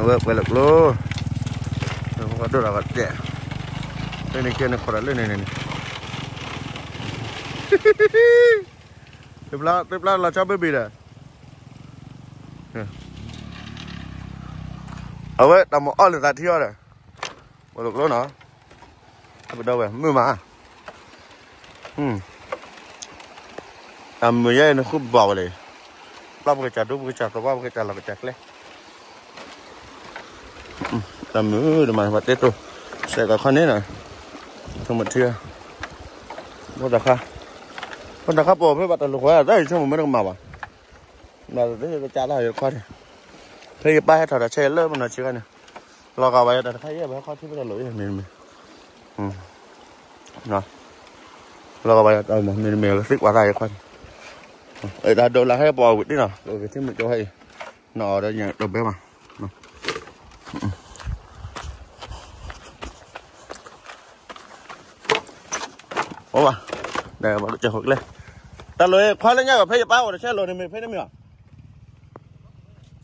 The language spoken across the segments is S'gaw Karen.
အဝဲပှဲၤလၢကျိ ဒိၣ်ဒီးကတဲာ်, လၢန့ၣ်ကဲန့ၣ်ခိးဒီးလၢန့ၣ်န့ၣ်န့ၣ်, သ့ၣ်ဖျါသ့ၣ်ဖျါလီၤဆီဘ့ၣ်ဘ့ၣ်ဒီး, အဝဲတၢ်မၤအီၣ်လၢသးထံအီၤဒီး, ပှဲၤလၢကျိနီၤ, ပဒီဝဲမုာ်မး, တၢ်မုာ်ယဲအံၤနဃုဘၣ်ဝဲလံ, ပျၢ်ပကစၢ်ဒိပကစၢ်သဝီပကစၢ်လီၤကစၢ်ကျဲ တၢ်မုာ်ဒိၣ်မး ပှၤတဲတိၢ်, စဲးကီးခီန့ၣ်နီၤ, ဆိကမိၣ်ထံ, ဖိသၣ်ခါ, ဖိသၣ်ခါပိာ်ဖဲဘၣ်တၢ်လိာ်ကွဲ တၢ်ယဆိကမိၣ်မ့ၢ်တကမၣ်ဘၣ်, မ့ၢ်သ့ၣ်ကစၢ်လၢယခီန့ၣ်, ဖဲယပၢ်ဟဲထီၣ်တၢ်ဆဲးလၢပနီၢ်ဆံးခါန့ၣ်, လီၤဂာ်ဘၣ်ယတၢ်တခါယဲၢ်ဘၣ်ဟဲခီထံဖဲတၢ်လိာ်ယဲၢ်မ့ၢ်မ့ၢ် လီၤဂာ်ဘၣ်ယတၢ်မ့ၢ်မ့ၢ်သ့ကွၢ်သးယခီန့ၣ်, တၢ်ဒိးလၢဟဲပိာ်ဝံၤတ့ၢ်နီၤ ကထံမုၢ်ကၠိဟဲအံၤ, နီၤအီၤဒီးညါတဘဲမး, အိၣ်ဘၣ်, ဒီးပကစၢ်ဟိးကျဲ, တၢ်လိာ်ခွါလၢညါကဖဲယပၢ်အိၣ်တဆဲးလိာ်န့ၣ်မ့ၢ်ဖဲန့ၣ်မ့ၢ်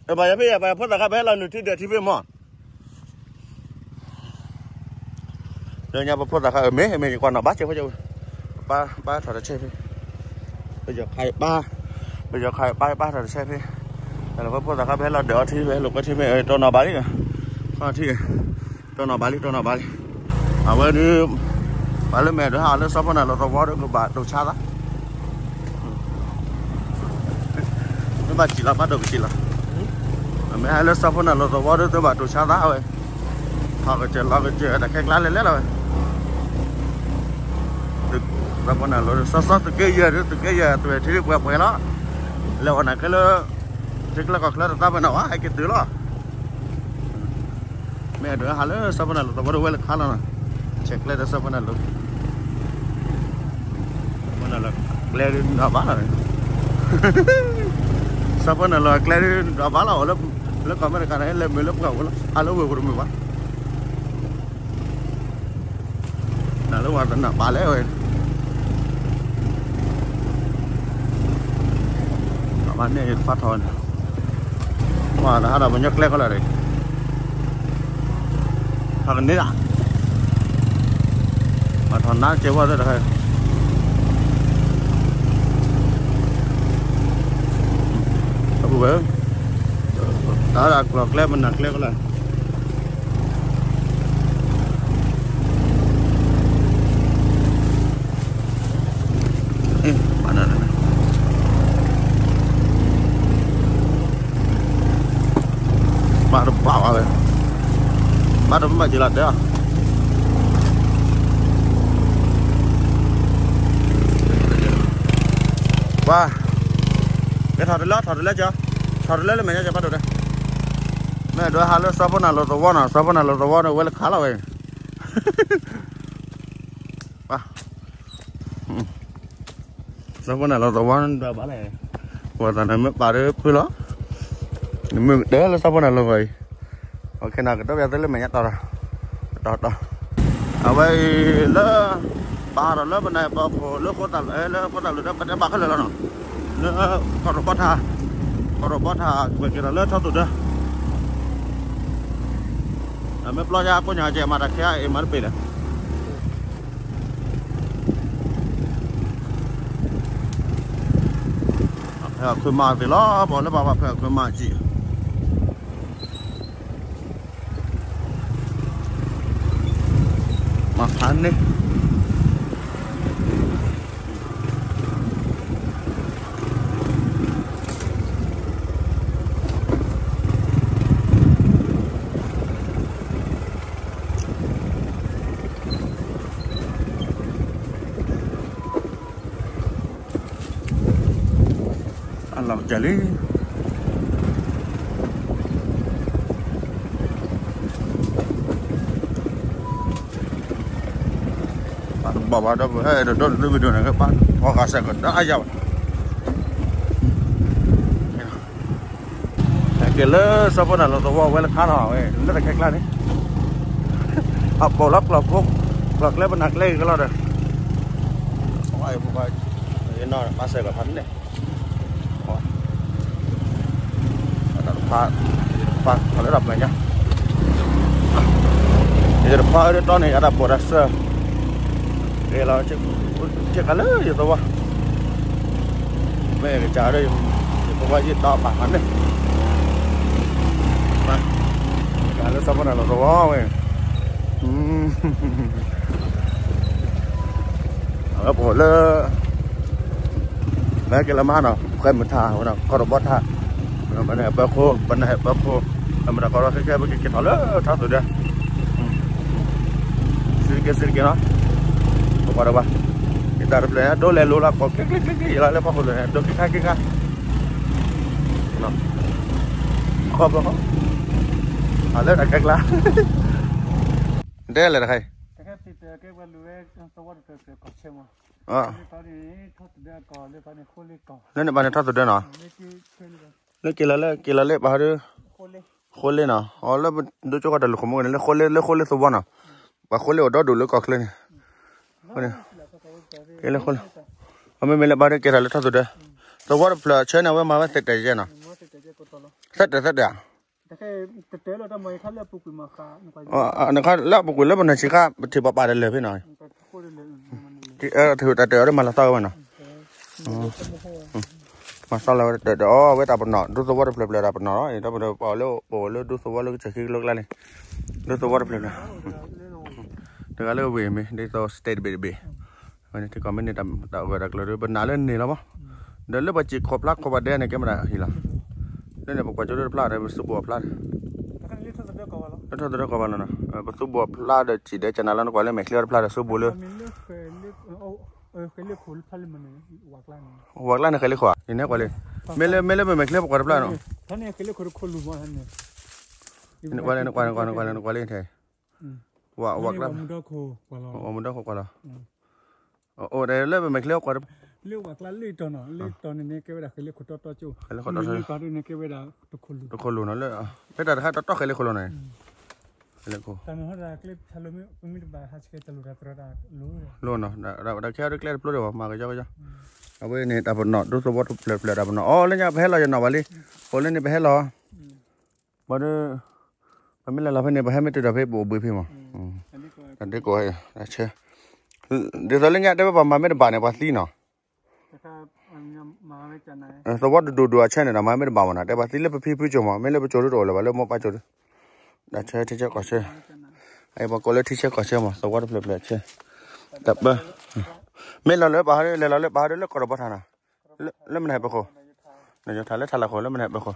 ဧါ, ဘၣ်ယၤဖဲယပၢ်ဖိသၣ်ခါဖဲလီၤနုာ်ထံဒၢးထံဖဲမး လၢညါပဖိသၣ်ခါအမ့ၢ်မ့ၢ်ယကွၢ်နီၣ်ဘၣ်စဲးဖိ, ပၢ်ထီၣ်တဆဲးဖဲ, ပယီၤခါယပၢ်, ပယီၤခါယပၢ်ယပၢ်ထီၣ်တဆဲးဖဲ, လၢပဖိသၣ်ခါဖဲလီၤဒၢးအီထံဖဲလိာ်ကွဲထံဖဲ တိၢ်နီၣ်ဘၣ်လံ, ခီထံ, တိၢ်နီၣ်ဘၣ်လံ တိၢ်နီၣ်ဘၣ်လံ, အဝဲဒုး, ပှၤလၢမဲာ်ဒိးဟးလၢစီၤဖိနၢ်လိာ်သဝီဒီးကဘၣ်တိၢ်ဆါသး မ့ၢ်ဘၣ်စံးလီၤ ဘၣ်ဒိၣ်ကစံးလီၤ, အမ့ၢ်ဟဲလၢစီၤဖိနၢ်လိာ်သဝီဒီးသုဘၣ်တိၢ်ဆါသးဝဲ, ထီၣ်ကစၢၢ်လီၤကစၢၢ်တၢ်ခဲကျါလဲၣ်လဲၣ်လီၤဝဲ, စီၤဖိနၢ်လိာ်စီၤစီၤသုးက့ယဲၢ်ဒီးသုးက့ယဲၢ်သွဲၣ်ထံပှဲၤပှဲၤလီၤ, လဲၤဝဲနၤခဲလၢ, ထံကျၢကီၢ်ချၢတသးပ့ၤနီၣ်ဝဲ ဟဲက့ၤတုၤလီၤ မ့ၢ်အဲၣ်ဒိးဟးလၢစီၤဖိနၢ်လိာ်သဝီဒီးဝဲလၢခါလီၤနီၤ, ဆဲးကျဲဒီးစီၤဖိနၢ်လိာ်, ဖိနၢ်လိာ်ကျဲဒုးဒွးဘၣ်လီၤ, စီၤဖိနၢ်လိာ်ကျဲဒုးဒွးဘၣ်လီၤ အိၣ်လၢကီၢ်အမဲရကၤန့ၣ် လဲၤမုာ်လၢပှၢ်ဝဲလီၤ ဟးလၢဝ့ၢ်ပူၤတမုာ်ဘၣ် နၤလၢဝဲတနၢ်ပၢၢ်လဲၣ်ဝဲ, အမၤန့ၢ်ယတဖးထီၣ်န့ၣ်, ဝဲတဟးဒီးပညီကျဲကီးလၢာ်, ထီၣ်ကန့ၢ်ဒၣ်, ပှၤထီၣ်နါကဲဝဲသ့ၣ်တခါ, အပူၤဝဲ, တဟးဒီးကျီၢ်ကျဲပနၢ်ကျဲကီးလၢာ် ဘၣ်နၤ, ဘၣ်တဘၣ်ဝဲ, ဘၣ်တဘၣ်က့ၤလီၤတဲအီၤ, ပှၤ, ကဲထီၣ်တလၢ ထီၣ်တလၢကၠီ, ထီၣ်တလၢလၢမဲာ်ညါကၠီဘၣ်ဒိၣ်တဲ, မ့ၢ်ဒိးဟးလၢစီၤဖိနၢ်လိာ်သဝီနီၤ စီၤဖိနၢ်လိာ်သဝီန့ၣ်ဝဲလၢခါလီၤဝဲ ပှၤ, စီၤဖိနၢ်လိာ်သဝီဒွးဘၣ်လဲၣ်, ဝဲသးနမ့ၢ်ပာ်ဒီးဖုလီၤ, နမ့ၢ်တဲလၢစီၤဖိနၢ်လိာ်ဂီၤအံၤ, အခဲနၤကတီၢ်ပယီၤသုလၢမဲာ်ညါတီၤ, တီၤတီၤ, အဝဲအံၤလၢ, ပာ်ဒီးလၢပနၢ်ပီခိၣ်လၢဃိသၣ်လၢဃိသၣ်လိၤဒီးပတဲဘၣ်ခဲလၢာ်လီၤနီၤ, လၢ, ကီၢ်ရူၢ်ဘီထၣ်, ကီၢ်ရူၢ်ဘီထၣ်ကွဲးက့ၤဒီးလၢထီသူၣ်ဒၢ အမ့ၢ်ပျီယါကိးညါကဲမၤတၢ်ခဲအံၤမၤတပ့ၤလဲၣ်, ဖဲအခွံမၤသ့လီၤ ပှၤလၢပှၤပှၤဖဲအခွံမၤကံၣ်, မၤဖးန့ၢ် အလီၤကလံ, ပာ်တဘၣ်ဘၣ်ဒီးပဟဲဒီးဒိၣ်တဘျုးဘျုးဒိၣ်န့ၣ် ကပာ်ထီၣ်ဃာ်စဲးကဒီးအယါဘၣ်, ဟဲက့ၤလၢစီၤဖိနၢ်လိာ်သဝီဝဲလၢခါလီၤဝဲ လၢတၢ်ခဲကျါန့ၣ်, အပိာ်လီၤကျီၢ်ဖိ, ကျီၢ်ကျဲပနၢ်ကျဲက့ၤကလီၤဒီး, ပှၤ, ပာ်စဲးကဖးန့ၣ်, ပာ်, ပာ်လၢတၢ်ပှဲၤညါ ယတခွါအၢတတီန့ၣ် ယတၢ်ပိာ်တၢ်စၢၤ, ကဲလီၤ, ကဲကလၢယသဝီ, မ့ၢ်ကစၢ်ဒီး ယသဝီယတီပာ်ဖးန့ၣ်, ကလၢဆၣ်ဖိန့ၣ်လီၤသဝီဝဲ, အဝဲပှၤလၢ မ့ၢ်ကဲလၢမါနီၤ ဃဲမုၢ်ထါဝဲနီၤ ကီၢ်တဘီထါ, ပနဟဲပၢခိ ပနဟဲပၢခိ, မတၤကီၢ်ဒီးခဲခဲ ပကက့ၤထီၣ်လၢထါသူၣ်ဒၢ, စံးတက့ၢ် စံးတက့ၢ်နီၤ, ပကွၢ်ဒီးဘၣ်, ယတၢ်တဖျၢၣ်န့ၣ် ဒိလဲၤလိၤလီၤ ကိးကျ့ကျ့ကျ့ကျ့ ယလီၤလၢပှၢ်ခိၣ်လၢာ်န့ၣ် ဒိက့ၤခါက့ၤခါ, ခီဖျိ အလၢတၢ်ခဲကျါ, တဲလဲၣ်တခါအံၤ, လၢန့ၣ်ဘၣ်န့ၣ်ထီၣ်သူၣ်ဒၢနီၤ, လၢက့ၤလီၤလၢ က့ၤလီၤလၢပှၤဟီဒုး, ဃိလ့နီၤ, အီၤလၢဒိကၠိကီၢ်တၢ်လူၢ်ခိၣ်မူန့ၣ် လၢဃိလ့ လၢဃိလ့သဝီနီၤ, ပှၤဃိလ့အိၣ်ဒီဒူၣ်လၢကီၢ်ချၢန့ၣ်, က့ၤလၢဃိလ့, အမ့မ့ၢ်လၢပှၤဟီဒုးကဲထီၣ်လၢထီၣ်သူၣ်ဒၢ, သဝီတဖျၢၣ်အဆၢန့ၣ် အဝဲမၤဝဲသဲးတဲာ်ယဲနီၤ, သဲးတဲာ်သဲးတဲာ်ဧါ, နခါလၢအပူၤကွံာ်လၢပနၢ်ဆံးခါ ပထံၣ်ပှၤပာ်တလၢာ်ဖဲနီၤ, တၢ်တဲာ်အီၤဒ်မၤလီၤသီဝဲနီၤ, မၤသီလီၤဝဲတၢ်တဲာ်အီၤဝဲတၢ်ပနီၣ် ဒူသဝီတဖျၢၣ်ဖျၢၣ်တၢ်ပနီၣ်လီၤ, ဒီးပဒီးပှၤလၢပအိၣ်လၢဒူသဝီလၢကစၢၢ်ခံကလိကျါန့ၣ်, ဒူသဝီတဖျၢၣ်ဖျၢၣ်, တဂၤလၢဝ့ၢ်မ့ၢ် ဒ်သိး state တဘ့ၣ်တဘ့ၣ်, ဝဲန့ၣ်ထံကီၢ်မ့ၢ်န့ၢ်တၢ်ဂၢၢ်တၢ်ကျၢၤဒီး ပနာ်လၢန့ၣ်လီၤမး, ဒီးလၢပှၤစံၣ်ခိၣ်ဖျါခိၣ်ပှၤဒဲန့ၣ် ကဲမတၤဟံၣ်လီၤ, လၢန့ၣ်ပကွၢ်ကၠိလၢတဖျါဒီး ပသူဘိၣ်အဖျါ လၢထီၣ်သဒၢကီၢ်ဘၣ်လီၤ, ပသူဘိၣ်အဖျါဒီးစံၣ်ဒီးကနၤလီၤ နကွၢ်လၢမဲာ်ချ့အီၤတဖျါဒီးသူဘိၣ်လၢ ဝၤကျါန့ၣ်ဃဲၤလ့ခိၣ်ဧါ, ယနဲကွၢ်လံ, မ့ၢ်လၢ မ့ၢ်လၢပမဲာ်ချ့ပကွၢ်တဖျါနီၤ, နကွၢ်လံ နကွၢ် နကွၢ် နကွၢ်လံ နကွၢ်လံထဲ, ဝၤကျါ, ဝၤမုၢ်ဒီခိၣ်ကွၢ်လီၤ, အိၣ်ဒီးလၢပမဲာ်ချ့ကွၢ်တဖျါ, လၢဝၤကျါလၢတီၤနီၤ လၢတီၤန့ၣ်န့ၣ် ကဲဝဲဒၣ်ဃဲၤလ့ခိၣ်တီတီကၠိ, လၢပၤဒ်န့ၣ်ကဲဝဲဒၣ်တခိၣ်လူၤ, တခိၣ်လူၤနီၤ, လၢတၢ်တခါတီတီဃဲၤလ့ခိၣ်လီၤနီၤ, ဃဲၤလ့ခိၣ် လိၣ်နီၤ, ဒီးခဲအံၤဒ်ကျဲတဖျိဒံးဘၣ် မၤကယီကယီ, အဝဲန့ၣ်တၢ်ပနီၣ် ဒူသဝီတဖျၢၣ်ဖျၢၣ်တၢ်ပနီၣ်, အိၣ်လၢညါပဟဲလီၤယနီၣ်ဘၣ်လံ, အိၣ်လၢန့ၣ်ပဟဲလီၤ, ဘၣ်ဒီး, ပမ့ၢ်လဲၤလီၤဖဲန့ၣ် ပဟဲမ့ၢ်တုၤဒီးဖဲပအိၣ်ဘှံးဖဲမး, တၢ်ဒ့ကိး, ဆၢ, ဒ်သိးလၢညါတဲဝဲပှၤမၤမ့ၢ်တဘၣ်န့ၣ် ပှၤသံနီၤ, သဝီဒိၣ်ဒိၣ်ဒိၣ်အဆၢန့ၣ်ဒီး မၤမ့ၢ်တဘၣ်မးနီၤ, တဲပှၤသံလၢပဖံဖုကၠိမး မ့ၢ်လၢပကၠိဒ်တအိၣ်လၢၤဘၣ် လၢမိၢ်ပၢ်ကၠိဒ်, တၢ်ဆၢထံဆၢကီၢ်ဆၢ, အပှၤကိးလၢထံဆၢကီၢ်ဆၢမး သဝီတဖျၢၣ်ဖျၢၣ်ဆၢ, တၢ်ပၢ, မ့ၢ်လီၤလၢပှၤဟီဒ် လဲၤလီၤလၢပှၤဟီဒ်လၢကီၢ်တဘီထၢနီၤ, လၢမနုၤဟဲပၢၤဃိ, နယီၤထးလၢထးလီၢ်ခိၣ် လၢမနုၤဟဲပၢၤဃိ,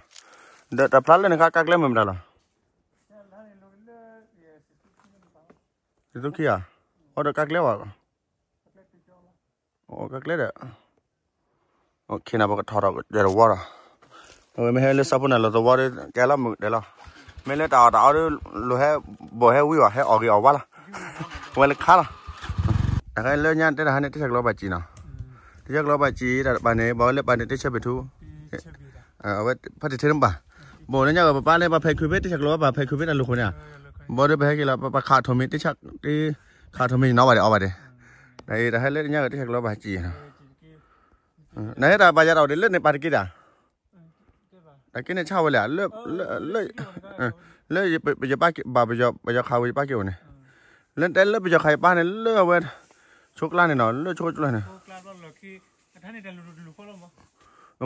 ဒီးတၢ်ဖျါလၢနခါကါကျဲမ့ၢ်မတၤလီၤ, ယသူခံဂၤ, အိၣ်ဒီးကါကျဲဘၣ်, အိၣ်ကါကျဲဒီး, ခ့နၤပကထီၣ်ဒီးယတဝီဒီး, အဝဲမ့ၢ်ဟဲလၢဆၣ်ဖိန့ၣ်လီၤသဝီဒီး ကဲလီၤမုၢ်ဒဲးလီၤ, မ့ၢ်လၢတၢ်အီၣ်တၢ်အီဒီး လိာ်ဟဲ, ဘိၣ်ဟဲဝံၤအီၤ ဟဲအီၣ်ဂ့ၤအီၣ်ဝါလီၤ, ဝဲလၢခါလီၤ, တခါလၢညါတဲတၢ်ဟါန့ၣ် တဆဲးကျိးဘၣ်စံၣ်နီၤ, တဆဲးကျိးဘၣ်စံၣ်တၢ်တပၤန့ၣ် ဘၣ်ဝဲလၢပၢ်န့ၣ် တဆဲးဖံးထူ, အဝဲဖဲတထ့တမပၢ်, ဘိၣ်လၢညါပပၢ်လၢပၢ်ဖဲးခုးဖဲ တဆဲးကျိးဘၣ်ပၢ်ဖဲးခုးဖဲတၢ်လူၢ်ဃိန့ၣ်, ဘီဒီးပဟဲက့ၤလီၤ ပခးထိၣ်မံၤ တခးထိၣ်မံၤနီၤဘၣ်ဒဲးအီၤဘၣ်ဒဲး, တၢ်အံၤတၢ်ဟဲလၢညါကတဆဲးကျိးဘၣ်စံၣ်နီၤ, နဟဲတၢ်ပာ်ယၤတၢ်အိၣ်ဒ်လၢန့ၣ်ပာ်တက့ၢ်တၢ်, တၢ်က့န့ၣ်ဆၣ်ဝဲလဲၣ်, လၢ လၢ ပယီၤပၢ်ဘၣ် ပယီၤခးဝဲယပၢ်က့ၤအိၣ်န့ၣ်, လၢတဲလၢပယီၤခးယပၢ်န့ၣ် လၢအဝဲ ဆိကျါန့ၣ်နီၤ လၢဆိကျါန့ၣ်,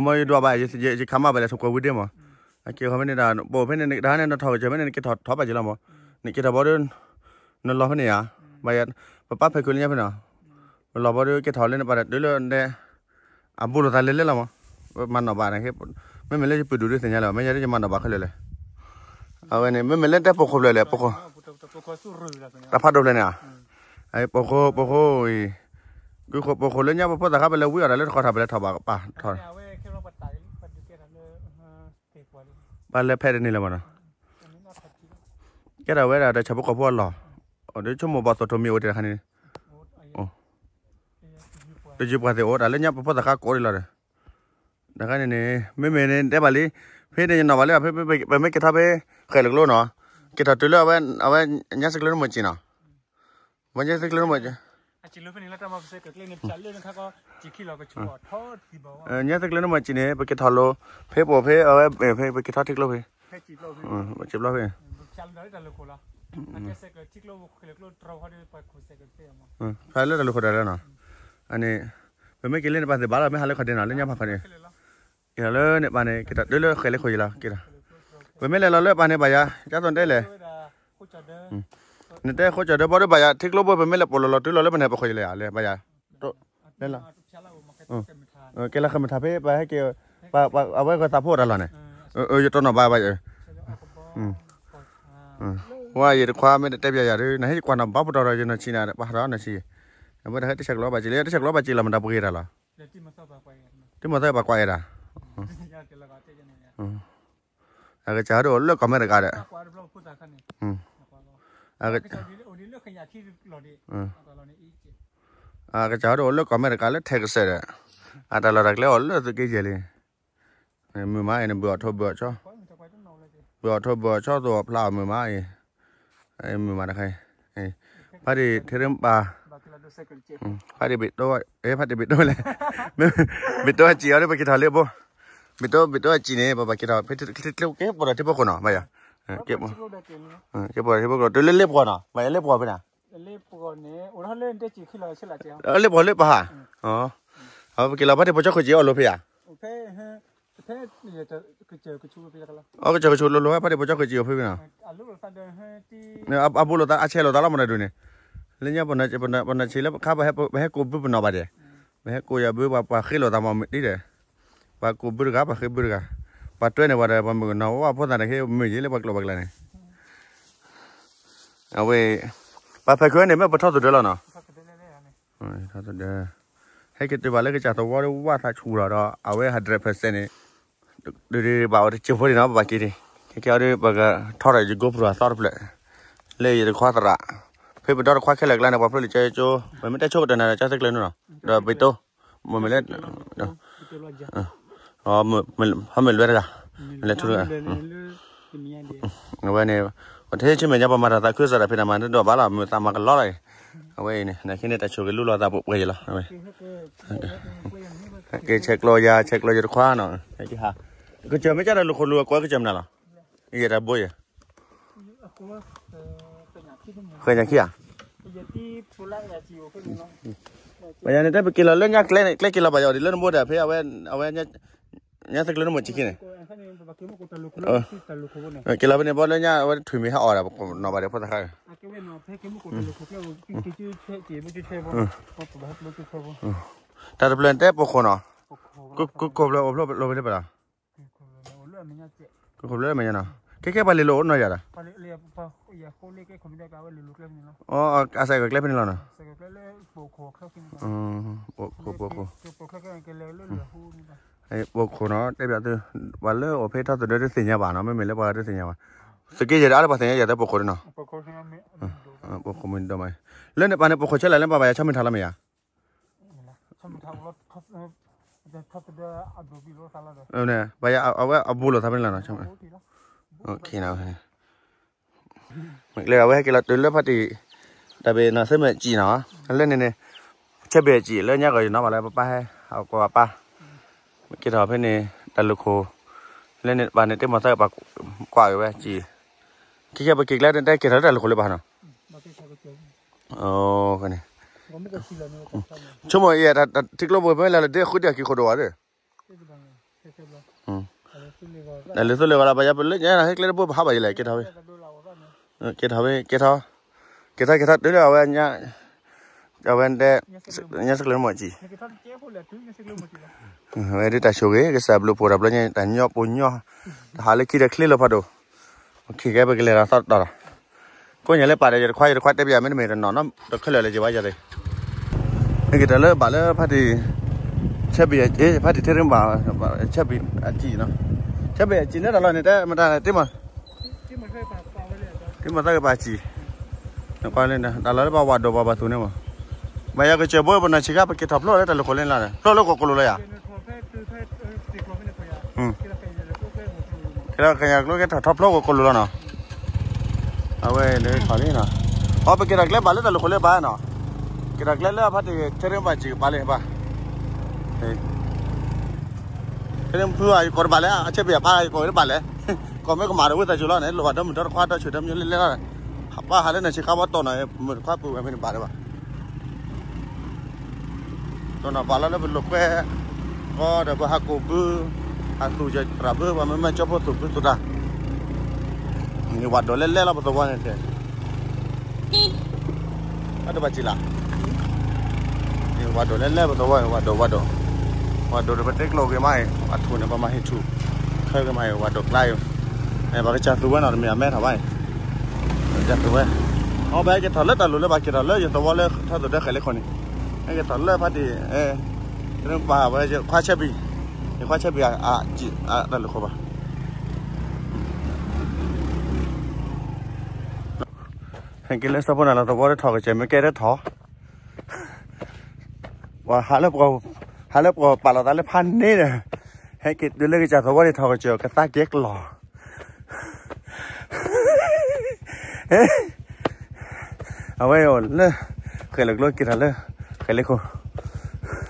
မ့ၢ်ယဒွးဘၣ် ယခးမၤဘၣ်လဲၣ် ထိၣ်ကွဲၤဝံၤဒ့မး, အက့ၤဃီဖဲန့ၣ်ဒၣ် ပိာ်ဖဲန့ၣ် တဟါန့ၣ် နထီၣ်ကစၢၢ်ဖဲန့ၣ် နက့ၤထီၣ်ထီၣ်ဘၣ်က့ၤလီၤမး, နက့ၤထီၣ်ဘီဒီး နလီၤဖဲန့ၣ်ဧါ, ဘၣ်ယၤ ပပၢ်ဖဲးခုးလၢညါဖဲန့ၣ်, ပလီၤဘီဒီးက့ၤထီၣ်လၢနပာ်တၢ်တုၤလၢနတဲ အဘူးလိာ်သးလဲၤလဲၤလီၤမး, မၤနီၣ်ဘၣ်န့ၣ်, မ့မ့ၢ်လၢယပုၢ်ဒူၣ်ဒုးသ့ၣ်ညါလၢၤဘၣ် မ့ၢ်ယၤဒ်ယမၤနီၣ်ဘၣ်ခဲလၢာ်လဲၣ်, အဝဲန့ၣ် မ့မ့ၢ်လၢတဲပိာ်ခိၣ်ဖျၢၣ်လဲၣ် ပိာ်ခိၣ်, တၢ်ဖးဒိၣ်ဖျၢၣ်န့ၣ်ဧါ, ပိာ်ခိၣ် ပိာ်ခိၣ်အံၤ, ကုခိၣ်ပိာ်ခိၣ်လၢညါပဖိသၣ်ခါပလဲၤဝံအီၤတၢ်လၢတခီထီၣ်ပလဲၤထီၣ်ဘၣ်ပၢ်ထီၣ် ပၢ်လဲၤဖဲတန့ၣ်လၢၤဘၣ်နီၤ, ကဲထီၣ်ဝဲဒၣ်တၢ်ဆၣ်ဖိကီၢ်ဖိအလီၢ်, အိၣ်ဒီးဆိကမိၣ်ဘၣ်သိၣ်ထိၣ်မံၤအိၣ်တ့ၢ်တခါန့ၣ်, တယုၢ်ပှၤသ့ၣ်အိၣ်တၢ်လၢညါပဖိသၣ်ခါကိးဒ်လီၤဒီး, တခါန့ၣ်န့ၣ် မ့မ့ၢ်န့ၣ်တဲဘၣ်လံ, ဖဲန့ၣ်ယနီၣ်ဘၣ်လံ, ပမ့ၢ်က့ၤထီၣ်ဖဲ ဃဲၤလၢကျိနီၤ, က့ၤထီၣ်တုၤလၢအဝဲ အဝဲညါစ့ကျၢနမုၢ်စံၣ်နီၤ, ဝဲညါစ့ကျၢနမုၢ် ညါသ့ၣ်ကျၢနမုၢ်စံၣ်န့ၣ် ပက့ၤထီၣ်လိၤ ဖဲပအိၣ်ဖဲအဝဲ ပက့ၤထီၣ်ထံကျိဖဲ ပက့ၤထီၣ်ဖဲ စံၣ်ဘျီဖဲ လၢ ဖဲလၢတၢ်လူၢ်ခိၣ်တၢ်လၢနီၤ, အန့ၣ်, ပမ့ၢ်က့ၤလၢန့ၣ်ပၢ်သ့ၣ်ဘၣ်လီၤ မ့ၢ်ဟးလၢခီၣ်ဒ့နီၤ လၢညါဖးခီၣ်ဒ့, က့ၤလီၤလၢန့ၣ်ပၢ်န့ၣ် က့ၤတၢ်တုၤလၢဃဲၤလၢခိၣ်ယံၤလီၤ က့ၤလီၤ, ပမ့ၢ်လဲၤလီၤလၢပၢ်န့ၣ် ဘၣ်ယၤ ကၢ်သိးတဲလဲၣ်, နတဲဃိကၠီၤဒၢဘီဒုဘၣ်ယၤ ထံကျိဘိ ပမ့ၢ်လဲၤပိာ်လီၤလီၤတုၤလီၤလၢပၢ်န့ၣ် ပခိၣ်ယံၤလီၤယၤ လဲၤဘၣ်ယၤ, လဲၤလီၤ, ကဲလီၤဃဲၤမုၢ်ထါဖဲ ပဟဲက့ၤ, အဝဲကသးဖိတၢ်လီၢ်န့ၣ်, ယတိၢ်နီၣ်ဘၣ်ဘၣ်ယၤ, ဝဲယတခွါမ့ၢ်တတဲပျးယၤဒီး နဟဲကွၢ်နီၤဘၣ်ပတီၢ်ဒီး ယနီၢ်ဆံးနၤ ပှၤဟးထီၣ်နီၢ်ဆံး, အဝဲတၢ်ဟဲတဆဲးကျိးဘၣ်စံးလၢ တဆဲးကျိးဘၣ်စံးလီၤ မတၤပှဲၤတၢ်လီၤ, တံၤမီၤသၢပှၤကွၢ်အဲၣ်ဒၣ်, အကစၢ်ဒိၣ်အိၣ်လၢကီၢ်အမဲရကၤဒီး, အကစၢ်ဒိၣ်အိၣ်လၢကီၢ်အမဲရကၤလၢထဲကစၢၢ်ဒီး, အတၢ်လီၢ်တၢ်ကျဲအိၣ်လၢသုးက့ယဲၢ်လံ, မုာ်မးအံၤန့ၣ် ဘုၣ်အီၣ်ထိၣ်ဘုၣ်အီၣ်ဆီ, ဘုၣ်အီၣ်ထိၣ်ဘုၣ်အီၣ်ဆီ သိၣ်အီၣ်ဖျါအီၣ်မုာ်မးအံၤ, မုာ်မးတခါအံၤ, ဖါတံၢ်ထဲရ့ပၢ်, ဖါတံၢ်ဘ့ၣ်တိ, ဖါတံၢ်ဘ့ၣ်တိလဲၣ်, ဘ့ၣ်တိအစံးအီၤဒီး ပက့ၤထီၣ်လ့ဘိ, ဘ့ၣ်တိဘ့ၣ်တိအစံးန့ၣ် ပဘၣ်က့ၤထီၣ်ဖဲကျဲကဲပိာ်ဒီးထံဖိခိၣ်နီၤ ဘၣ်ယၤ, ကဲပိာ်ဒီးထံဖိခိၣ် တုၤလၢလ့ပှီၢ်နီၤ ဘၣ်ယၤလ့ပှီၢ်ဖဲန့ၣ် လ့ပှီၢ်လ့ပှီၢ်ဖဲပဟး, အပက့ၤလီၤဖါတံၢ်ပိာ်ကၠီခိၣ်စံးအီၤလိၤဖဲယၤ, အကစၢ်ကဆူးလိၤလိၤ ဖါတံၢ်ပိာ်ကၠီခိၣ်စံးအီၤဖဲဖဲနီၤ, အဘူးလိာ်သးအဆဲးလိာ်သးလီၤမနုၤဒုးန့ၣ်, လၢညါပနၢ်ဆံးလၢခါ ပဟဲကိးဘုပနီၣ်ဘၣ်ဒဲး, ပဟဲကိးယၤဘု ပှၤဃ့လိာ်သးမ့ၢ်မ့ၢ်တံၢ်ဒဲး, ပှၤကိးဘုတဂၤ ပှၤဃ့ဘုတဂၤ, ပှၤတွဲန့ၢ်ပှၤဒီး ပှၤမုၣ်ကနီၤဝဲဖိသၣ်န့ၣ် ဟ့ၣ်မုာ်ယ့လၢပှၤကျိာ်ပှၤကျဲန့ၣ်, အဝဲ, ပှၤဖဲးခုန့ၣ် မ့ၢ်ပထီၣ်သဒၢလီၤနီၤ, ထီၣ်သဒၢ, ဟဲက့ၤတုၤဘၣ်လၢကစၢ်သဝီဒီး ဝၣ်သးဆူၣ်လီၤဒီး အဝဲ hundred percent န့ၣ် ဒုးဒုးဘၣ်အိၣ်တစဲးဖိန့ၣ်နီၤ ပဘၣ်က့ၤန့ၣ်, ခဲကဲအီၤဒီး ပကထီၣ်ဒီးယ GoPro အသီတဖျၢၣ်, လၢယတခွါသရၣ်, ဖဲပဒီတခွါခဲလၢာ်ကျါန့ၣ် ပှၤဖျိလံာ်ကၠီကၠိ, ပမ့ၢ်တဲဆိကတၢၢ်နၤဒီး ကၢ်သကျၢၤနုာ်နီၤ, ဒီးပ့းတိ, မ့မ့ၢ်လၢ, ဟဲမ့ၢ်လွဲတဂၤ, လဲၤထူတဂၤ အဝဲန့ၣ်, ပထံၣ်ဆူမဲာ်ညါ ပမၤတၢ်သးခုကစီၣ်တၢ်ဖံးတၢ်မၤတဒိၣ်ဘၣ်လီၤ မုာ်သးမၤကလီလီၤအံၤ, အဝဲအံၤန့ၣ် နာ်က့န့ၣ် တၢ်ဆိၣ်ဂ့ၤလူလီၤသးပှဲၤပှဲၤယံၤလီၤ, ကဲဆဲးကျိးယၤ ဆဲးကျိးယတခွါနီၤ, ကစၢၢ်မ့ၢ်ကၢ်တၢ်လူၢ်ခိၣ်လူၢ်အကွဲးကစၢၢ်မနုၤလီၤ, ယတၢ်ဘိယဲၢ် ဃဲညါခံဧါ, ပယၤန့ၣ် တဲပက့ၤလီၤလၢညါကျဲန့ၣ် ကျဲက့ၤလီၤဘၣ်ယၤအီၤဒ်လၢနဘိဒီး ဖဲအဝဲ, အဝဲ, ညါသကျၢၤနမိၢ်စံခံန့ၣ်, က့ၤလီၤဖဲန့ၣ် ဘီလၢညါအဝဲထွံၣ်မ့ၢ်ဟဲအီၣ်ဒၣ် ပနီၣ်ဘၣ်ဒီးဖိသၣ်ခါ, တၢ်တဖျၢၣ်န့ၣ်တဲပိာ်ခိၣ်နီၤ, ကိးဖျၢၣ်အိၣ်ဖျိလိာ်ဖဲလၢပလီၤ, ကိးဖျၢၣ်လၢမဲာ်ညါနီၤ, ခဲကဲပှၤလဲၤလိာ်အိၣ်နီၤယၤဒီး အစဲးကကျဲဖဲန့ၣ်လီၤနီၤ, ပိာ်ခိၣ်, ပိာ်ခိၣ်နီၤ တဲပျးသု, ပှၤလၢအိၣ်ဖဲထီၣ်သဒၢတသ့ၣ်ညါဘၣ်နီၤ, မ့မ့ၢ်လၢပှၤတသ့ၣ်ညါဘၣ်, သုးက့ယဲၢ်ဒီးအါလၢပှၤသ့ၣ်ညါယၤတဲပိာ်ခိၣ်နီၤ, ပိာ်ခိၣ်မ့ၢ်ဒိၣ်မး, လၢန့ၣ်ပၢ်န့ၣ် ပိာ်ခိၣ်ဆဲးလဲၣ်လၢပှၤဘၣ်ယၤဆီမုၢ်ထါလီၤမ့ၢ်ယၤ ဘၣ်ယၤအဝဲအဘူးလိာ်သးဖဲန့ၣ်လီၤနီၤ, မ့ၢ်ကျဲအဝဲဟဲက့ၤလီၤတုၤလၢဖါတံၢ်, တၢ်ဘ့ၣ်နီၤသ့ၣ်မ့ၢ်စံၣ်နီၤ, လၢန့ၣ်န့ၣ်, ဆဲးဘ့ၣ်အစံၣ်လၢညါဂီၤယနီၤဘၣ်လၢပပၢ်ဟဲ, အကွၢ်ပၢ်, က့ၤထီၣ်ဖဲန့ၣ်, တၢ်လူၢ်ခိၣ်, လၢန့ၣ်ပၢ်န့ၣ် တ့ၢ်မီၤသၢပၢ်ကွၢ်က့ၤဝဲစံၣ်, ခဲကဲပက့ၤကျဲန့ၣ်တဲက့ၤထီၣ်လၢတၢ်လူၢ်ခိၣ်လၢပၢ်နီၤ န့ၣ်, ဆိကမိၣ်အံၤ ထံကျိပူၤမ့ၢ်လၢလၢဒ့ဃုဒ့အက့ၤခိၣ်ဒိၣ်ဝဲဒီး, တၢ်လၢသူလ့ၤဂီၤလၢပယါပလၢညါဟဲကျဲတဘိပဟးဘၣ်ယလဲၣ် က့ၤထီၣ်ဝဲ, က့ၤထီၣ်ဝဲ က့ၤထီၣ်, က့ၤထီၣ်က့ၤထီၣ်တုၤလၢအဝဲ, အဝဲတဲ, ညါစကျၢၤမီၢ်စံၣ်, ဝဲဒ်တၢ်ဆိၣ်ဂ့ၤ ကစၢ်ဘျုးဖှိၣ်တၢ်ဘျီညါ တၢ်ညီပိာ်ညီ, တၢ်ဟးလၢခံဒီးချ့လီၤဖးဒိၣ်, ခံကဲပကလဲၤဒီးသီတီၤလီၤ, ကိးညါလၢပာ်ဒီးယတခွါ ယတခွါတဲပယါမ့တမ့ၢ်တနီၤနီၤ တခဲလၢာ်လၢယဘၣ်ယၤသ့ၣ် မ့ၢ်က့ၤတၢ်လၢဘၣ်လၢဖါတံၢ်, ဆဲးဘ့ၣ်အစံၣ်, ဖါတံၢ်ထဲရ့ဘၣ်, ဆဲးဘ့ၣ်အစံၣ်နီၤ, ဆဲးဘ့ၣ်အစံၣ်န့ၣ်တၢ်လီၢ်န့ၣ် တဲမတၤတ့ၢ်မး, တ့ၢ်မၤသၣ်ကပၤစံၣ်, တၢ်လီၢ်လၢပှၤဝၤဒိၣ်ပှၤဘၣ်သူန့ၣ်မး, ဘၣ်ယၤကစၢၢ်ဘိပနီၢ်ဆံးခါ ပက့ၤထီၣ်ဖျိလၢတၢ်လူၢ်ခိၣ်လၢန့ၣ်လီၤ, ဖျိလၢကီၢ်ကိၣ်လိၤလီၤယၤ ကဲလီၤကညးကျိကဲထီၣ်ထီၣ်ဖျိကီၢ်ကိၣ်လိၤလီၤနီၤ, အဝဲန့ၣ်ထီၣ်လံနီၤ, အီ ပက့ၤထီၣ်ကျဲဘၣ်လၢတၢ်လူၢ်ခိၣ်လၢဘၣ်နီၤ, က့ၤထီၣ်ကျဲလၢဖါတံၢ်ထဲရ့ဘၣ်စံၣ်ကပၤလၢဘၣ်, ဖဲန့ၣ်ဖုအကီၢ်တဘၣ်လဲၣ် အဆဲးဘ့ၣ်အပၢ်ကီၢ်တဘၣ်လဲၣ်, ကီၢ်မ့ၢ်ကမၣ်ဒီးဝံသးစူၤလီၤန့ၣ် လိၣ်ဘၣ်ဒီမုၢ်ဒီတခွါဒီဆူၣ်ဒီမံၤလၢလဲၣ်လီၤ, ဘၣ်ဟးလၢနဆ့ကၤဘၣ်တီၢ်နီၤ မုၢ်တခွါပူၤဝဲမ့ၢ်တဘၣ်ဒံးဘၣ်, တီၢ်နီၤဘၣ်လီၤလၢပလိာ်ကွဲ, ကီဒီးပဟးကိာ်ဘု, ဟးသူၣ်ယတြၢ်ဘု ပှၤမ့မ့ၢ်ကၠီဖိသူၣ်ဘုသူၣ်တၢ်, ဝၤဒိးလဲၣ်လဲၣ်လီၤပသဝီန့ၣ်တဲ အတဘၣ်စံးလၢ်, ဝၤဒိးလဲၣ်လဲၣ်ပသဝီ ဝၤဒိး ဝၤဒိး, ဝၤဒိးဒီးပတဲကျိာ်ဂ့ၤမးအံၤ အထူၣ်န့ၣ် ပမၤဟ့ၣ်ထူၣ်, ခဲဂ့ၤမးအံၤ ဝၤဒိးကျါအံၤ, ပကစၢ်သူဝဲနီၤ တမ့ၢ်အမဲထီၣ်ဘၣ်အံၤ, ပကစၢ်သူဝဲ, အဘၣ်က့ၤထီၣ်လၢတၢ်လိၤလၢဘၣ်က့ၤထီၣ်လၢယသဝီလၢထီၣ်သဒၢဃဲၤလ့ခိၣ်န့ၣ်, က့ၤထီၣ်လၢဖးတံၢ်, ပာ်ဝဲခွါဆဲဘံၣ်, ယခွါဆဲဘံၣ် အတၢ်လိၤဃိဘၣ် ဟဲက့ၤလၢစီၤဖိနၢ်လီၤသဝီတထီၣ်ကစၢၢ်မ့ၢ်ကဲတထီၣ်, ပှၤဟးလၢပှၤပာ်လီၤသးလၢဖးန့ၣ်ဒီး, ဟဲက့ၤတုၤလၢကစၢ်သဝီန့ၣ်ထီၣ်ကစၢၢ်ကသါကဲကျီၢ်, အဝဲအီၤလၢ, ဃဲၤလၢကျိက့ၤထီၣ်လၢ, ဃဲၤလ့ခိၣ်,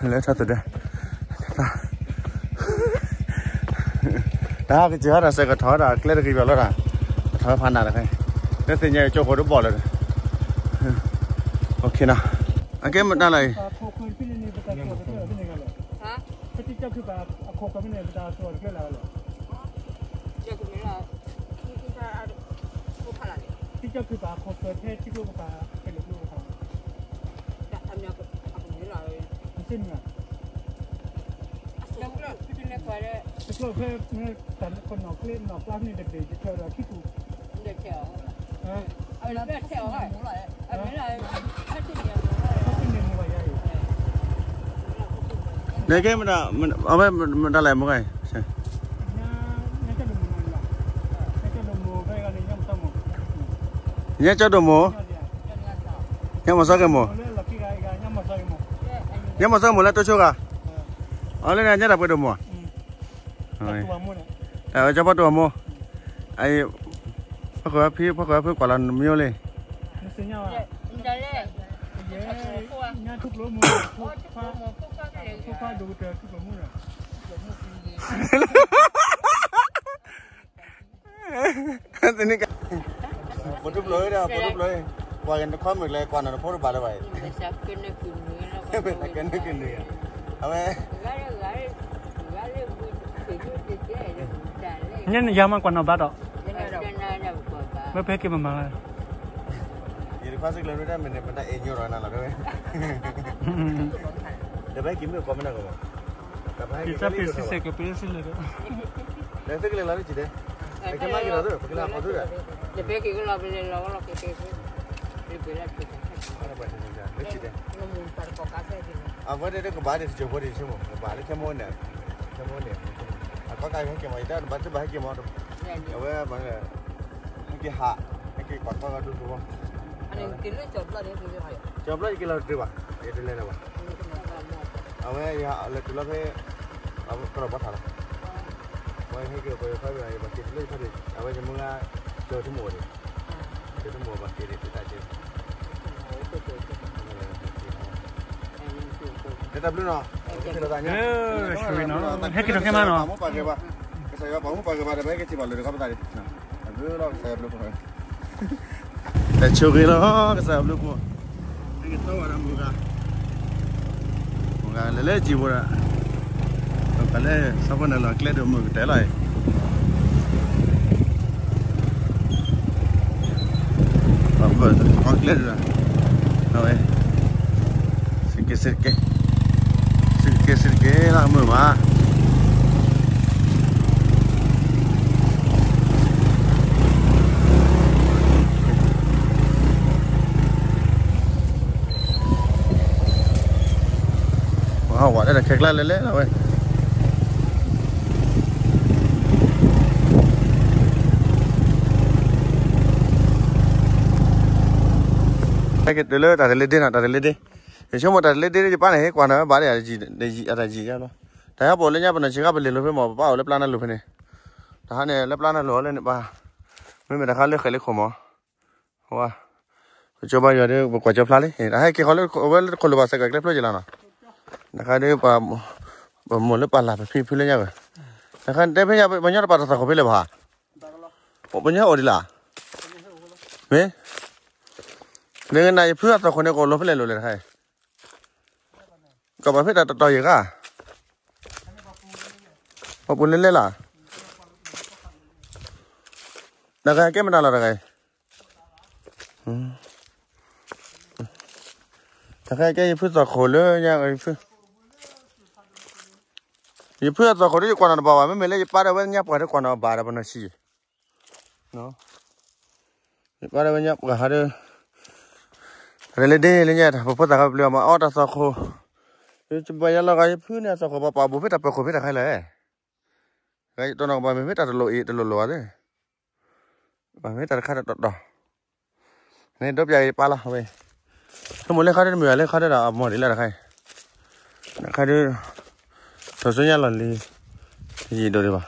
လၢထီၣ်သဒၢ တၢ်ကစၢ်ဟီဒီးစဲးကထီၣ်ဒီးကျဲတဂ့ၤဘၣ်လီၤဒီး, ထီၣ်ဖးနၢ်တခါ, လၢသ့ၣ်ညါကၠိဃိးတဘီၣ်လၢ, အကဲမတၤလၢ်အံၤ, တကျိၣ်ဖဲမ့ၢ်တၢ်ကနီၤကျဲနီၤကျါဖဲန့ၣ်တဘ့ၣ် ယထၢဒီးခံပူၤ, န့ၣ်ကဲမတၤ, အဝဲမတၤလဲၣ်မ့ၢ်ဂ့ၤ, ညါကၠီဒိၣ်မိၢ်, ညါမီၤစီၤကဲမိၢ်, ညါမီၤစီၤကဲမိၢ်လၢတိဆိဂၤ, အလၢညါတၢ်ပှဲၤဒိၣ်မိၢ်, ကၠီဖီတိၢ်အမိၢ်, ဖီခိၣ်ဖံ ဖီခိၣ်ဖံကွၢ်လီၤနမံၤအိၣ်လံ, ဖိခွါဒိၣ်ကတၢၢ်ထူၣ်ဖျိမူန့ၣ်, ဖိဒူပျိၢ်ဒီး ဖိဒူပျိၢ်, ကွၢ်က့ၤနခွါမုၣ်ကျဲ ကွၢ်နီၤနဖိတဘၣ်လၢၤဘၣ်အံၤ, ကဲနကနုာ်, အဝဲ, ညါနယၤမးကွၢ်နီၤဘၣ်ဒီး, ဝဲဖဲက့ၤမမၤလၢ, ယတခွါစုကျဲၤနတၢ်မ့ၢ်န့ၣ် ပတၢ်အဲၣ်ညိၣ်ဒီးနၤလီၤတဲဝဲ, ဒီးပဟဲက့ၤမ့ၢ်ကိးမနၤကမီၤ, ယတၢ်ပ့ၤစံစဲးကပ့ၤစံလၢာ်ဒီး, ဒီးသုကလဲၤလီၤလၢစံးဒဲး, ကဲမၤက့ၤလီၤသု ပကလဲၤလီၤခီသုဒီး, လၢစံးဒဲး, အဝဲဒၣ်ကဘၣ်ဒ်တစၢၤဖိဒ်ဆိမိၣ် ကဘၣ်လၢခဲမိၣ်န့ၣ်, ခဲမိၣ်န့ၣ်, အကီကါဟဲက့ၤမး ယတၢ်ဘၣ်တဘၣ်ဟဲက့ၤမး, အဝဲ, ဟဲက့ၤဟး, ဟဲက့ၤပာ်ခီဂၤဒူသဝီ, ကၠီဘျီယက့ၤလီၤတတုၤဘၣ်, ယတလဲၤလၢၤဘၣ်, အဝဲလဲၤတုၤလီၤဖဲ, ကရီၢ်ဘီထၣ်လီၤ, အဝဲဟဲက့ၤပှၤယဖးဘၣ် ယဘၣ်က့ၤတုၤလၢယဖးဒံး အဝဲယမုၢ်ဂၤ, ကၠီတမိၢ်ဒီး, ကၠီတမိၢ်ဘၣ်က့ၤဒံးတၢ်က့ၤ တၢ်ဘျုးနီၤ, ဟဲက့ၤထီၣ်ခဲမးနီၤ, ကစၢ်ယွၤပာ်မူပာ်ဂဲၤဘၣ်, ကစၢ်ယွၤပာ်မူပာ်ဂဲၤဘၣ်ဒီး ပဟဲက့ၤထံၣ်ဘၣ်လၢတခီပသးဒံး, တၢ်ဆိၣ်ဂ့ၤလီၤ ကစၢ်ယွၤဘျုးဖှိၣ်, ဟဲက့ၤထီၣ်ဝဲဒီးမုၢ်ဂၤ, မုၢ်ဂၤလဲၤလၢစံာ်ပူၤဒီး, ပှၤလၢ ဆီဖိနၢ်လီၤကျဲဒိၣ်မုၢ်ကတၢၢ်လီၤအံၤ ပှၤကျဲဒၣ်, အဝဲ, စကဲစကဲ, စကဲစကဲလီၤမုာ်မး, ပှၤဟးဝးတၢ်ဒီးခဲကျါလဲၤလဲၣ်လီၤဝဲ ဟဲက့ၤတုၤလၢတၢ်တလ့ဒ့နီၤ, တၢ်တလ့ဒ့, ယဆိကမိၣ်တၢ်တလ့ဒ့ ယပၢ်န့ၣ်ဟ့ၣ်ကွၢ်န့ၣ် ဘၣ်ဒ်အတၢ်ယံာ်ယါလီၤ, တၢ်ဟဲပိာ်လၢညါပနီၢ်ဆံးခါပလဲၤလိာ်ဖဲမး ပပၢ်အိၣ်လၢပျၢ်နၢ်လိၤဖဲန့ၣ်, တၢ်ဟါန့ၣ်လၢပျၢ်နၢ်လိၤလၢန့ၣ်ဘၣ်, မ့မ့ၢ်တၢ်ခါလၢဃဲၤလ့ခိၣ်မး, ပကၠိဘါယွၤဒီး ပကွၢ်ကၠိဖျါလံ, တၢ်ဟဲက့ၤဃီလၢအဝဲလၢတခိၣ်လိာ်ဘၣ်စဲးကီးကျဲဖျိက့ၤလီၤနီၤ, တၢ်ခါဒီး ပမိၢ်လၢပၢ်လၢ်ပဖံဖုလၢညါဝဲ, တၢ်ခါတဲဖဲညါ ပညီတပာ်တသးခိၣ်ဖဲလဲၣ်ဘၣ်, ပညီအိၣ်ဒံးလီၤ, မ့ၢ် နကနၣ်ယဖုအသီၣ်ခိၣ်န့ၣ် ကအိၣ်လီၤဖဲလဲၣ်လိၤလဲၣ်တခါအံၤ, ကဘၣ်ဖဲတၢ်တတီၤယံၤဂၤ, ပှၤပူၤလဲၤလဲၤလီၤ, တခါကဲမတၤလီၤတခါအံၤ, တခါကဲယဖုသီၣ်ခိၣ်လၢညါ, ယဖုအသီၣ်ခိၣ်ဒီးယကွၢ်နီၣ်တဘၣ်ဘၣ်, မ့မ့ၢ်လၢယပၢ်ဒီးဝဲညါပှၢ်ဒီးကွၢ်နီၣ်ဘၣ်ဒီးပနီၢ်ဆံး ယပၢ်ဒီးဝဲညါပှၢ်ဟးဒီး, တၢ်လဲၤဒ့လၢညါ ပဖိသၣ်ခါပျုၤအီၤမၤအီၣ်တၢ်သီၣ်ခိၣ်, ယဘၣ်ယၤလီၤဂာ်ယဖုန့ၣ်အသီၣ်ခိၣ် ပှၤပာ်ဘူးဖဲတၢ်ပၢၤခိၣ်ဖဲတၢ်ခါလဲၣ်, တနီၤကဘၣ်မ့ၢ်ဖဲတၢ်တလိၣ်အံၤတလိၣ်လိၣ်အီၤသ့ၣ်, ဘၣ်မ့ၢ်တၢ်တခါတတီၤတီၤ, န့ၣ်ဒိပျးက့ၤယပၢ်လီၤဝဲ, ဆိကမိၣ်လၢခါဒ်တမုာ်လၢခါဒ်ဒီးအမီၢ်ဒ်လဲၣ်တခါအံၤ, တခါဒ်, ထိၣ်စိညါလီၢ်လံၤ, ယံာ်ဒိၣ်ဒံးဘၣ်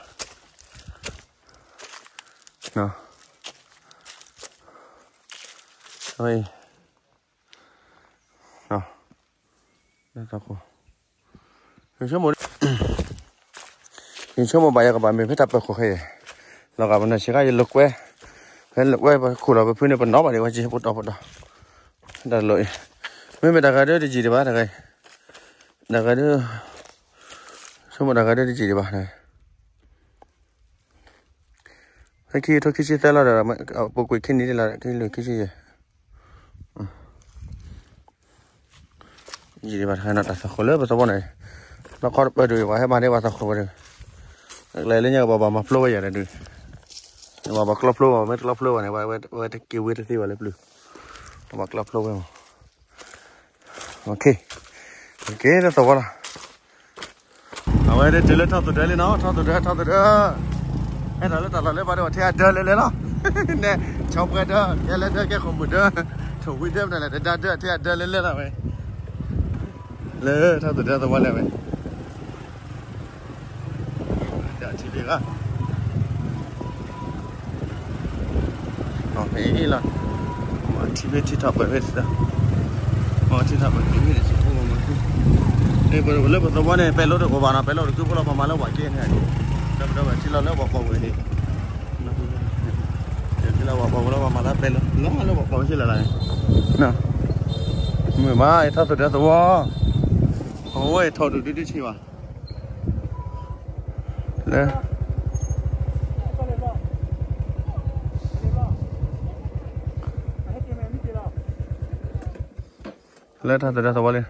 အဝဲအံၤ, ယဆိကမိၣ်, ယဆိကမိၣ်ဘၣ်ယၤကဘၣ်မ့ၢ်ဖဲတၢ်ပၢၤခိၣ်ခဲအံၤ, လီၤဂာ်ပနီၢ်ဆံးခါယလိာ်ကွဲ, ဖဲလိာ်ကွဲပခူၣ်လီၤပဖုန့ၣ် ပနီၣ်ဘၣ်ဒံးဝဲက့ၤပတီၢ်ပတီၢ်, တၢ်တလိၣ်အံၤ, မ့မ့ၢ်တၢ်ဂၤဒ်တယံာ်ဒံးဘၣ်တဂၤ, တၢ်ဂၤဒ်, ဆိကမိၣ်တၢ်ဂၤဒ်တယံာ်ဒံးဘၣ် ဖဲခံထိခံဆံသၢလီၤဒီး, ပူၤကွံာ်ခံနံၣ်ဒ်လီၤ ခံလွံၢ်ခံဆံယဲၢ်, ယံာ်ဒံးဘၣ်တခါနီၤ တၢ်သီၣ်ခိၣ်လၢပသဝီန့ၣ်, လီခီတပၢၢ်ဒုး ပှၤဟဲမၤန့ၢ်ပှၤသီၣ်ခိၣ်ဝဲဒုး, ကျဲလၢညါကဘၣ်ဘၣ်မၤဖျိဝဲယၤဒုး, ပှၤဘၣ်ကျီဖျိဝဲ မ့ၢ်တကျီဖျိဝဲန့ၣ် ဝဲတက့ၤဝံတသ့ဘၣ်လၢပျုၤ, ပှၤဘၣ်ကျီဖျိဝဲမး, က့ၤလၢသဝီလီၤ အဝဲဒၣ်တုၤလၢထီၣ်သူၣ်ဒၢလံနီၤ ထီၣ်သူၣ်ဒၢ ထီၣ်သူၣ်ဒၢ, အဲၣ်ဒိးလၢတၢ်လီၢ်လၢပှၤဒိးထဲအဒၢလဲၤလဲၤလီၤ, နဲၣ်, ဆီပှဲၤဒၢ ကဲလၢဒၢ ကဲခိၣ်မုၢ်ဒၢ, ထိၣ်ဝံဒၢမနုၤလဲၣ် တဒါဒၢ ထဲအဒၢလဲၤလဲၤလီၤဝဲ, လၢထီၣ်သူၣ်ဒၢသဝီလဲၤဝဲ ဒၣ်ထံဘ့ၣ်ဂၤ, ဖဲအံၤလီၤ, ထံဘ့ၣ်ထံထီၣ်ပှဲၤဖဲတသး, ထံထီၣ်ပှဲၤဖဲတသး, လၢပလၢပသဝီန့ၣ် ပဲၤလိတအိၣ်ဘၣ်နီၤ, ပဲၤလိတကုဖိလီၤ ပှၤမၤလၢပှၤက့န့ၣ်, ဒီးပဒီးဝဲထံလီၤလၢပှၤပိာ်ဝဲန့ၣ်, ထံလီၤပှၤပိာ်ဝဲလီၤ ပှၤမၤလၢပဲၤလိ လီၤလၢပှၤပိာ်ဝဲဆ့လၢ်လၢ်န့ၣ်, မုာ်မး ထီၣ်သူၣ်ဒၢသဝီ, အဝဲထီၣ်ဒုးဒုးဒုးဆံးဘၣ် လၢ လၢထီၣ်သဒၢသဝီ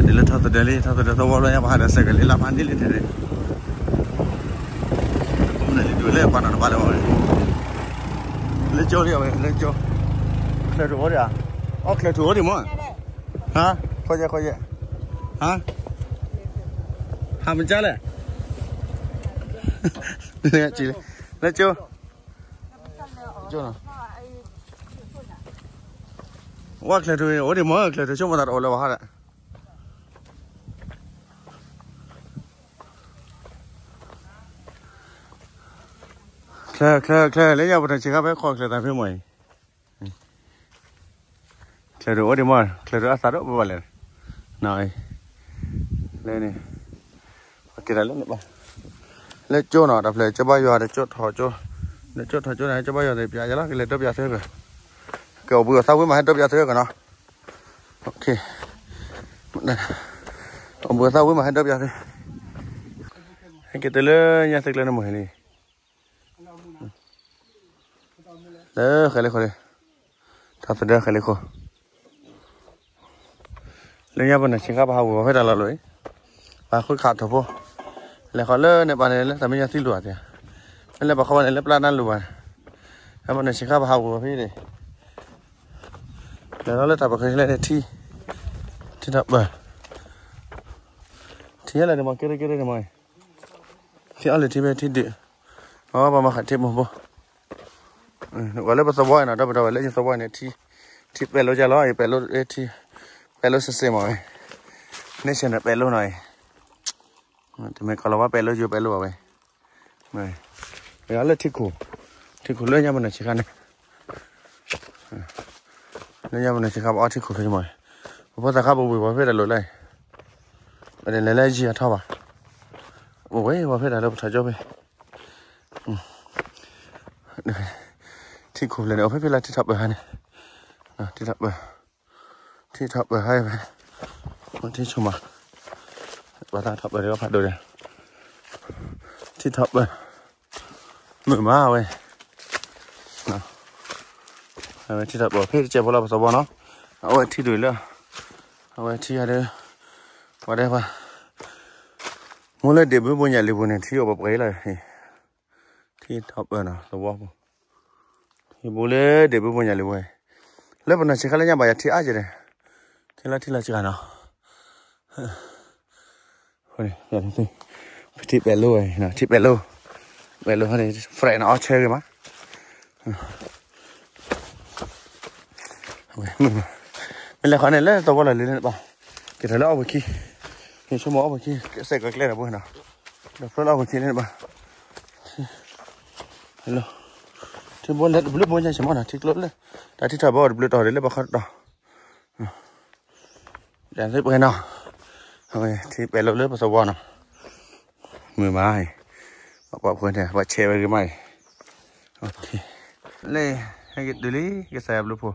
လံ, ဒ်လၢထီၣ်သဒၢလံ ထီၣ်သဒၢသဝီလၢညါ ပှၤဟးဒီးစဲးကလံလၢဖးန့ၣ်လံတဲန့ၣ်, ကိးမုၢ်နံၤလံဒုးလၢပှၤနီၢ်တပၤလၢၤဘၣ်ဝဲ, လၢကၠိလံအဝဲ လၢကၠိ, ချၢၣ်ထူၣ်အိၣ်ဒံးဧါ, အီၣ်ချၢၣ်ထူၣ်အိၣ်ဒံးမ့ၢ်, ဟါ, ခွဲးယဲၢ်ခွဲးယဲၢ်, ဟါ, ဟါမကၢ်လဲၣ်, လၢကၠိ, ကၠိနီၤ, ဝဲချၢၣ်ထူၣ်အိၣ်ဒံးမ့ၢ် ချၢၣ်ထူၣ်ဆိကမိၣ်သးတအိၣ်လၢၤဘၣ်ဟါဒီး ချၢၣ် ချၢၣ် ချၢၣ် လၢညါပတၢ်ဆံးခါဖဲခီၣ်ချၢၣ်သးဖဲမ့ၢ်အံၤ, ချၢၣ်ထူၣ်အိၣ်ဒံးမ့ၢ် ချၢၣ်ထူၣ်အသးဒိၣ်ပှၤလၢာ်, လၢန့ၣ်, ပက့ၤတၢ်လၢန့ၣ်ဘၣ်, လၢကၠိနီၤ တၢ်ဖျၢၣ်ကၠိဘါယွၤဒီးကၠိထီၣ်ကၠိ, ဒီးကၠိထီၣ်ကၠိန့ၣ် ကၠိဘါယွၤသ့ၣ်ပျးယလီၤ ကလဲၤဒိပျးသုက, ကအိၣ်ဘှံးအိၣ်သါဝံၤမးဟဲဒိပျးသုကနီၤ, အိၣ်ဘှံးအိၣ်သါဝံၤမးဟဲဒိပျးသု, ဟဲက့ၤတုၤလၢညါသုကျဲန့ၣ်မ့ၢ်ဟဲလံ လၢဃဲလ့ခိၣ်လံ, ထီၣ်သဒၢဃဲလ့ခိၣ်, လၢညါပနၢ်ဆံးခါပဟးဝံၤဖဲတၢ်လီၢ်လီၤအံၤ, ပဟးဃုခးထီၣ်ဖိ, လဲၤဃီၤလၢန့ၣ်ပၢ်န့ၣ်လၢတၢ်မဲာ်ညါသံလူၤဧါသ့ၣ်, မ့ၢ်လဲၤပှၤဃီဘၣ်န့ၣ်လၢပျၢ်နါလူၤဘၣ်, ပနၢ်ဆံးခါပဟးဝံၤဖဲဒၣ်, လဲၤလီၤလၢတၢ်ပၢၢ်ခဲလၢာ်န့ၣ်ထံ, ထံထီၣ်ပၢၢ်, ထံဟဲလၢန့ၣ်မ့ၢ်ကဲရၢကဲရၢန့ၣ်မ့ၢ်, ထံအီၣ်လၢထံဖဲထံဒုး, အပှၤမၤဃးထံမိၢ်ဖိ ဝဲလၢပသဝီအံၤနီၤ ဒီပုၢ်ဒီဝဲၢ်လၢယသဝီအံၤန့ၣ် ထံ, ထံပဲာ်လိယါလီၤ ယပဲာ်လိ, ထံ, ပဲာ်လိစ့ၢ်စ့ၢ်မးဝဲ, န့ၣ်ဆဲးန့ၣ်ပဲာ်လိနီၤအံၤ, တမ့ၢ်ကီၢ်လီၤဝါပဲာ်လိယိၤပဲာ်လိဘၣ်ဝဲ, ဝဲလၢထံခိၣ်, ထံ ထံခိၣ်လၢညါပနီၢ်ဆံးခါန့ၣ်, လၢညါပနီၢ်ဆံးခါ ပအီထံခိၣ်ဖဲမီၢ်, ပဖိသၣ်ခါပဝံၤပှၤဖဲတၢ်လိၣ်လဲၣ်, ပတလဲၤလၢယံၤအထီဘၣ်, အိၣ်ဝဲပှၤဖဲတၢ်လၢပထီၣ်ကၠိဖဲ ထံခိၣ်ဖျၢၣ်န့ၣ် အိၣ်ဖဲဖဲလၢထံထီၣ်ပၢၢ်ဟါန့ၣ်, ထံထီၣ်ပၢၢ်, ထံထီၣ်ပၢၢ်ဟါဖဲ, ထံဆိမး, ပှၤသးထီၣ်ပၢၢ်ဒီးဖးဒိၣ်ဒီး, ထံထီၣ်ပၢၢ်, မုာ်မးဝဲ, အဝဲထံထီၣ်ပၢၢ်ဖဲတကဲဖိလၢပသဝီနီၤ, အဝဲထံဒိၣ်လၢ, အဝဲထံဂၤဒီး, ပှၤဒဲးပှၤ, မိၢ်လၢဒ့ၣ်ဘုဘိညၣ်လံၤပူၤန့ၣ် ထံအိၣ်ပှဲၤပှဲၤလီၤ, ထံထီၣ်ပၢၢ်နီၤ သဝီပူၤ, ထံဘိလၢဒ့ၣ်ဘုဘိညၣ်လံၤပူၤ, လၢပနီၢ်ဆံးခါလၢညါဘၣ်ယၤထံအါကဲဒီး, ထံလီၤထံလီၤစှၤနီၤ ထံပဲာ်လိဝဲ, ထံပဲာ်လိ, ပဲာ်လိန့ၣ် friend န့ၣ် အီၣ်ဆၢဂ့ၤမး, မ့ၢ်လဲၤဃီန့ၣ် လၢသဝီလီၤလံၤလၢနဘၣ်, က့ၤထီၣ်လၢအီၣ်ဘှံးခံ, ယဆိကမိၣ်အီၣ်ဘှံးခံ စဲးကီးကျဲဒီးဘှံးနီၤ, ဒီးဖျိလၢအီၣ်ဘှံးခံလၢနဘၣ်, ထံဘိလၢတဘျုးဘိညါဆ့မးနီၤ ထံကျိလၢ, တၢ်ထံထီၣ်ဘိတဘျုးတီၤဒ်လၢပခီတတီၤ ဒ်သိးပှဲၤနီၤ, အဝဲထံပဲာ်လိလၢပသဝီနီၤ, မုာ်မးအံၤ, ပှၤပှၤဖိန့ၣ် ပှၤဆဲးဝဲဂ့ၤမးအံၤ, လၢ ဟဲက့ၤတုၤလံ ကစၢ်ယွၤဘျုးဖှိၣ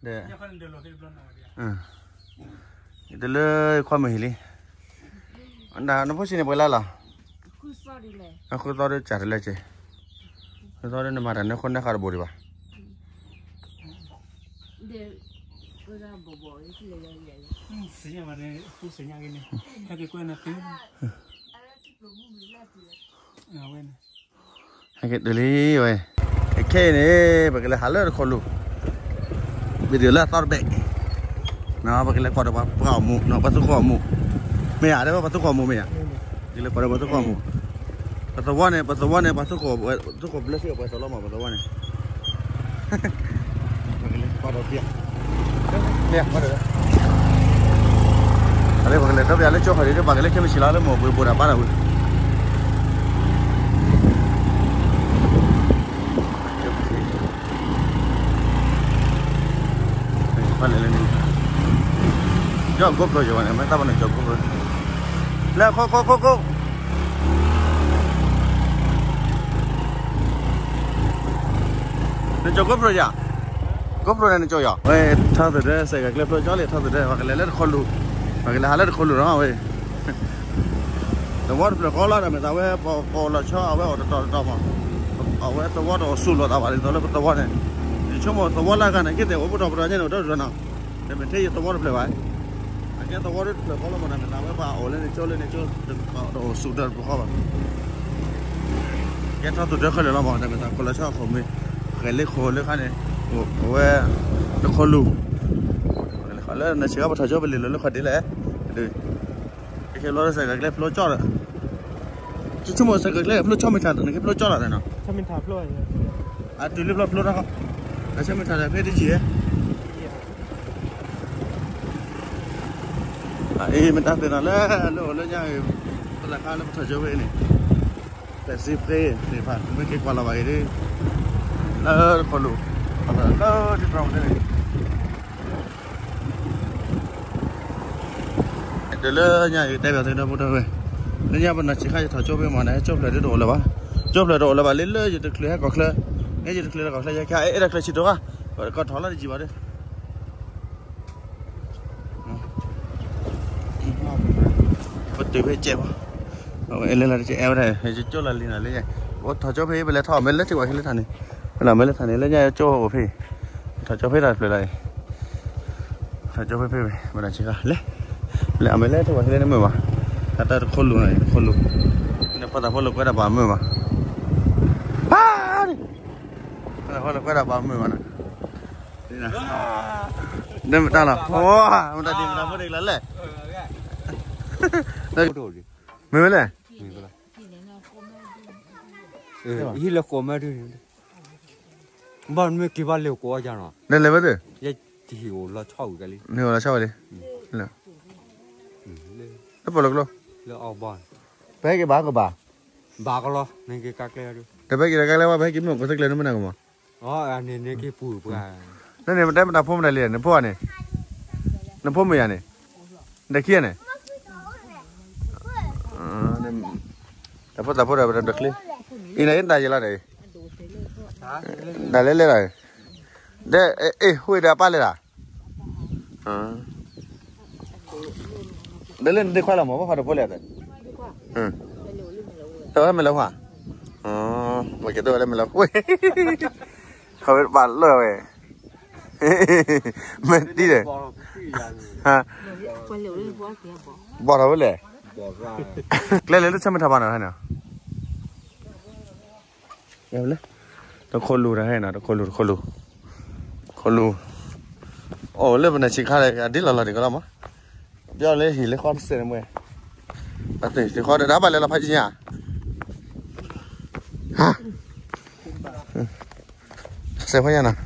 ်, ဒီး တုၤလၢခွါမုၢ်ဟံၣ်လံ, နဖိဆံးန့ၣ်ပှဲၤလါလီၤ, ဃုသီဒ်ကၢ်တလဲက့ၤ, ဃုသီဒ်နမၤတၢ်နၢဃိနဲဃာ်တဘိဒံးဘၣ် ဟဲက့ၤတုၤလံဝဲ, ခဲအံၤန့ၣ် ပကလဲၤဟးလၢတခီလူၤ, ဘ့ၣ်ဒုးလၢအသီတဘ့ၣ်, ပကလဲၤကွၢ်ဒီးပှၤအီၣ်မူး ပှၤသူခိၣ်အီၣ်မူး, မ့ၢ်ဧါ တဲဝဲပှၤသူခိၣ်အီၣ်မူးမ့ၢ်ဧါ, ပကလဲၤကွၢ်ဒီးပှၤသူခိၣ်အီၣ်မူး, ပသဝီန့ၣ် ပသဝီန့ၣ် ပှၤသူခိၣ်, ပှၤသူခိၣ်ဘျၢသ့ၣ်ပှဲၤသီလီၤမး ပသဝီန့ၣ် ပကလဲၤကွၢ်ဒီးပှၤ, မ့ၢ်ကွၢ်ဒီး, အပကလဲၤဒီးပှၤလၢကၠိဃီၤဒ် ပှၤကလဲၤခဲမုၢ်ဆံးလီၤလၢမိၢ်ပှ့ၤဘိးဒၣ်ဘါဒၣ်ဝံၤ ဖဲလဲၣ်လၢန့ၣ်, ကၠီ GoPro ယဝဲန့ၣ် မ့ၢ်တၢ်ဘၣ်န့ၣ် ကၠီ GoPro လၢခိခိခိခိ, နကၠီ GoPro ယၤ, GoPro န့ၣ်နကၠီယၤ, ဝဲထီၣ်သဒၢ စဲးကကျဲဖျိကၠီလံ ထီၣ်သဒၢ ပှၤကလဲၤလၢတခီလူၤ, ပှၤကလဲၤဟးလၢတခီလူၤနီၤဝဲ သဝီတဖျၢၣ်ဃီလီၤ ဒီးမ့ၢ်သးဝဲ ပှၤကိးလီၤဆီ အဝဲအိၣ်တတီၤတတီၤမး, အဝဲသဝီတအိၣ်ဆူၣ်လိာ်သးဘၣ်ဒ်သိးလၢပသဝီန့ၣ်, ယဆိကမိၣ်သဝီလၢအဂၤန့ၣ် က့ၤသ့ၣ်အိၣ်ပတီၢ်ပတီၢ်ညါန့ၣ် အိၣ်ဒီဒူၣ်နီၤ, တမ့ၢ်ထဲယသဝီတဖျၢၣ်ဘၣ်, အကဲသဝီတဖျၢၣ်ဃီလီၤမး ဒီးမ့ၢ်သးဝဲပှၤအိၣ်လၢန့ၣ်ကၠိလၢန့ၣ်ကၠိ တအိၣ်ဆူၣ်တၢ်တပူၤဃီဘၣ် ကဲထီၣ်သူၣ်ဒၢခဲလၢာ်လီၤမး တၢ်မ့ၢ်သးကိးလီၤဆီအခိၣ်မ့ၢ် ဃဲၤလ့ခိၣ်လၢခါန့ၣ် အဝဲ တခီလူၤ လၢနဆဲးကပထီၣ်ကၠိပလံၤလၢလၢခီၣ်ဒ့လဲၣ် ကဟဲဘျီလၢစဲးကကျဲဖျိကၠီဒီး ဆိကမိၣ်စဲးကကျဲဖျိကၠီမ့ၢ်တၢ် နကဖျိကၠီလီၤနီၤ အတုၤလၢဖျိဖျိတၢ်ဃီ အဆၢမ့ၢ်တၢ်ဒီးဖဲတယံာ် အအံၤမ့ၢ်တၢ်သ့ၣ်နီၤလၢ လၢအိၣ်လၢညါအံၤ ပသးခါလၢပထီၣ်ကၠိဖဲအံၤန့ၣ် ပဲာ်စံဖဲန့ၣ်ဖး မ့ၢ်က့ၤကွၢ်လီၤဘၣ်အံၤ လၢတခီလူၤ လၢတြီၤမနုၤန့ၣ် တုၤလၢညါအံၤတဲဘၣ်သုဒီပုၢ်ဒီဝဲၢ် လၢညါပနီၢ်ဆံးခါယထီၣ်ကၠိဖဲမ့ၢ်န့ၣ် ကၠိဖျၢၣ်ဒ်တအိၣ်လၢၤဘၣ် ကၠိဖျၢၣ်တအိၣ်လၢၤဘၣ် လၢလၢယတချုးဟဲကီၢ်ချၢ လၢယတချုးလၢကီၢ်ချၢ ယကအဲၣ်ဒိးချုးဆံးတိၤဧါ ပကထီၣ်လၢတယံာ်ဘၣ်ဒီး ပတုၤဖဲကဲးဘၣ် အဝဲအဲၣ်လၢလၢတကဲးအဲၣ်ဝဲဒၣ် ယကၠိလီၤလံနၤလၢညါ ပထီၣ်ကၠိဖဲအံၤ ပလဲၤထီၣ်အီၣ်မ့ၢ်လၢထံဝဲၤခံလၢထးန့ၣ် ပလီၢ်မ့ၢ်လၢထးန့ၣ် လၢညါကၠိအိၣ်ဖဲ ထီၣ်ကၠိဖဲတၢ်တဖျၢၣ်လီၤအံၤ ထီၣ်ကၠိဖဲဖဲ ပနီၢ်ဆံးခါ လဲၤ လဲၤအီၣ်မ့ၢ်လၢထံဝဲၤခံလၢနမုာ်ဘၣ် တၢ်တၢ်တခီလူၤန့ၣ် တခီလူၤ နဖီသးဖိလၢကွဲးတၢ်ဘၣ်မုာ်ဘၣ် ဖး ဖီသးဖိလၢကွဲးတၢ်ဘၣ်မုာ်ဘၣ်နီၤ ဒ်မတၤလီၤ အိ မတၤဒ်မတၤဖိဒ်လီၤလဲၣ် မ့ၢ်ဝဲလဲၣ် ဟံၣ်လၢကိးမးဒု ဘၣ်မ့ၢ်က့ၤဘၣ်လဲၤကိးအီၣ်ယၤနီၤ လဲၤလဲၤဝဲသ့ၣ် ယတဟံၣ်အိၣ်လီၤဆီဝံၤကလံ နဟံၣ်အိၣ်လီၤဆီဝံၤလံ လၢပလီၢ်ကျိ လၢအီၣ်ဘၣ် ပဟဲက့ၤဘၣ်ကဘၣ် ဘၣ်ကလီၤ နက့ၤကါကျဲဒု တဖဲက့ၤတကဲလၢဝဲ ဖဲက့ၤမ့ၢ်အိၣ်ကသ့ကျဲၤန့ၣ်မနုၤကမီၤ, နန့ၣ်မတၤဖိမတၤလံ နဖိဧါန့ၣ်, နဖိမုၣ်ယၤန့ၣ်, နခံဂၤန့ၣ်, တၢ်ဖိသၣ်ဖိဒီးပတချ့, အံၤနတၢ်ယဲလီၤဒီး, တၢ်လဲၤလဲၤလီၤ, ဒီး, အ့ၣ် ဟူးဒီးအပၢ်လဲၤလီၤ ဒီးလၢနသ့ၣ်ခွါလီၤမး ဘၣ်ဃးတဖိလဲၣ်, တဝဲမဲာ်လၢဟါ, မ့ၢ်ကဲတဝဲလၢမဲာ်လၢ, ထီၣ်ဝဲတပာ်လၢဝဲ, မ့ၢ်တံၢ်ဒီး, ဘီၣ်ထီၣ်ဝဲလဲၣ်, ကျဲလဲၤလၢဆၢမုၢ်ထီၣ်ဘၣ်နီၤ, တခိၣ်လူၤတဟဲနီၤ တခိၣ်လူၤ တခိၣ်လူၤ, ခိၣ်လူၤ, အိၣ်လၢပနၢ်ဆံးခါဒီး အဒ့လီၤလီၤဒံးကလီၤမး, ပျီလၢဟံၣ်လၢဃီတစဲးန့ၣ်မ့ၢ်, သ့ၣ်ဃီဒီး ဒၣ်ဘၣ်လဲၤလီၤဖးယံၤညါ, စဲးဖးယံၤနီၤ